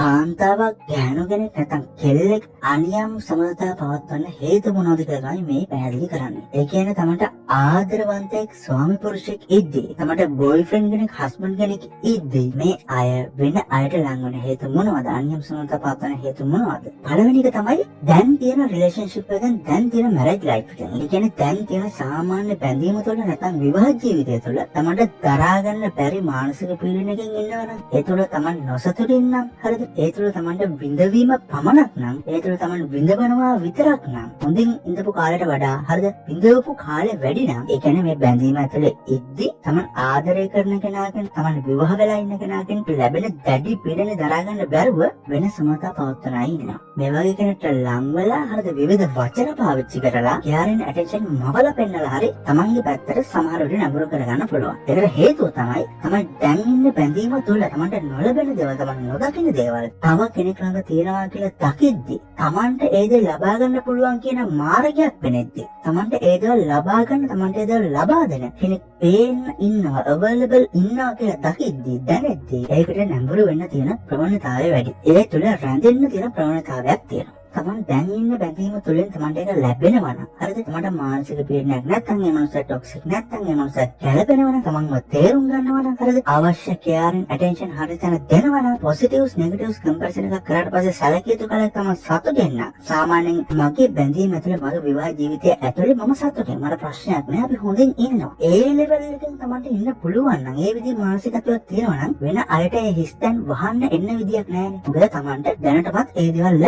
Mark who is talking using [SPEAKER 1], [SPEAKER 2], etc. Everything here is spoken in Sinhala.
[SPEAKER 1] කාන්තාවක්, ගැහැණු කෙනෙක් නැත්නම් කෙල්ලෙක් අනියම් සබඳතා පවත්වන්න හේතු මොනවද කියලා තමයි මේ පැහැදිලි කරන්නේ. ඒ කියන්නේ තමන්ට ආදරවන්තයෙක් ස්වාමි පුරුෂයෙක් ඉද්දී, තමන්ට බොයිෆ්‍රෙන්ඩ් කෙනෙක්, හස්බන්ඩ් කෙනෙක් ඉද්දී මේ අය වෙන අයට ලං වෙන හේතු මොනවද? අනියම් සබඳතා පවත්වන හේතු මොනවද? පළවෙනි එක තමයි දැන් තියෙන රිලේෂන්ෂිප් එකෙන්, දැන් තියෙන මැරේජ් ලයිෆ් එකෙන්. ඒ කියන්නේ දැන් තියෙන සාමාන්‍ය බැඳීම තුළ නැත්නම් විවාහ ජීවිතය තුළ තමන්ට දරා ගන්න බැරි මානසික පීඩනයකින් ඉන්නවනම්, ඒ තුළ තමන් නොසතුටින් නම්, හරිද? ඒ තුළ තමන්ට විඳවීම පමණක් නම්, ඒ තුළ තමන් විඳවනවා විතරක් නම්, හොඳින් ඉඳපු කාලයට වඩා, හරිද, විඳවපු කාලය වැඩි නම්, ඒ කියන්නේ මේ බැඳීම ඇතුළේ ඉද්දි තමන් ආදරය කරන කෙනාගෙන්, තමන් විවාහ වෙලා ඉන්න කෙනාගෙන් ලැබෙන දැඩි පීඩන දරා ගන්න බැරුව වෙන සමතා පවත්වන අය ඉන්නවා. මේ වගේ කෙනෙක්ට ලං වෙලා, හරිද, විවිධ වචන පාවිච්චි කරලා කෙයාරින් ඇටෙන්ෂන් මවලා පෙන්නලා හරි තමන්ගේ පැත්තට සමහර විට නැඹුරු කරගන්න පුළුවන්. ඒකට හේතුව තමයි තමන් දැන් ඉන්න බැඳීම තුළ තමන්ට නොලැබෙන දේවල්, තමන් නොදකින දේවල් තව කෙනෙක් ළඟ තියෙනවා කියලා දකිද්දි, තමන්ට ඒ දේ ලබා ගන්න පුළුවන් කියන මාර්ගයක් පෙනෙද්දි, තමන්ට ඒ දේවල් ලබා ගන්න, තමන්ට ඒ දේවල් ලබා දෙන කෙනෙක් පේන්න ඉන්නවා, අවైలබල් ඉන්නවා කියලා දකිද්දි, දැනෙද්දි ඒකට නැඹුරු වෙන්න තියෙන ප්‍රවණතාවය වැඩි. ඒ තුළ රැඳෙන්න තියෙන ප්‍රවණතාවයක් තියෙනවා. තමන් දැන් ඉන්න බැඳීම තුළින් තමන්ට ඒක ලැබෙනවා නම්, හරිද, තමන්ට මානසික පීඩනයක් නැත්නම්, ඒ මනුස්සයා ටොක්සික් නැත්නම්, ඒ මනුස්සයා ගැළපෙනවා නම්, තමන්ව තේරුම් ගන්නවා නම්, හරිද, අවශ්‍ය කෙයාරින් ඇටෙන්ෂන් හරි තැන දෙනවා නම්, පොසිටිව්ස් නෙගටිව්ස් කම්පැරිසන් එකක් කරාට පස්සේ සැලකිය යුතු කාලයක් තමන් සතුටින් නම්, සාමාන්‍යයෙන් මගේ බැඳීම ඇතුලේ, මගේ විවාහ ජීවිතය ඇතුලේ මම සතුටින්, මට ප්‍රශ්නයක් නෑ, අපි හොඳින් ඉන්නවා, ඒ ලෙවල් එකෙන් තමන්ට ඉන්න පුළුවන් නම්, ඒ විදිහේ මානසිකත්වයක් තියෙනවා නම්, වෙන අයට ඒ හිස්තැන් වහන්න එන්න විදියක් නෑනේ. මොකද තමන්ට දැනටමත් ඒ දේවල්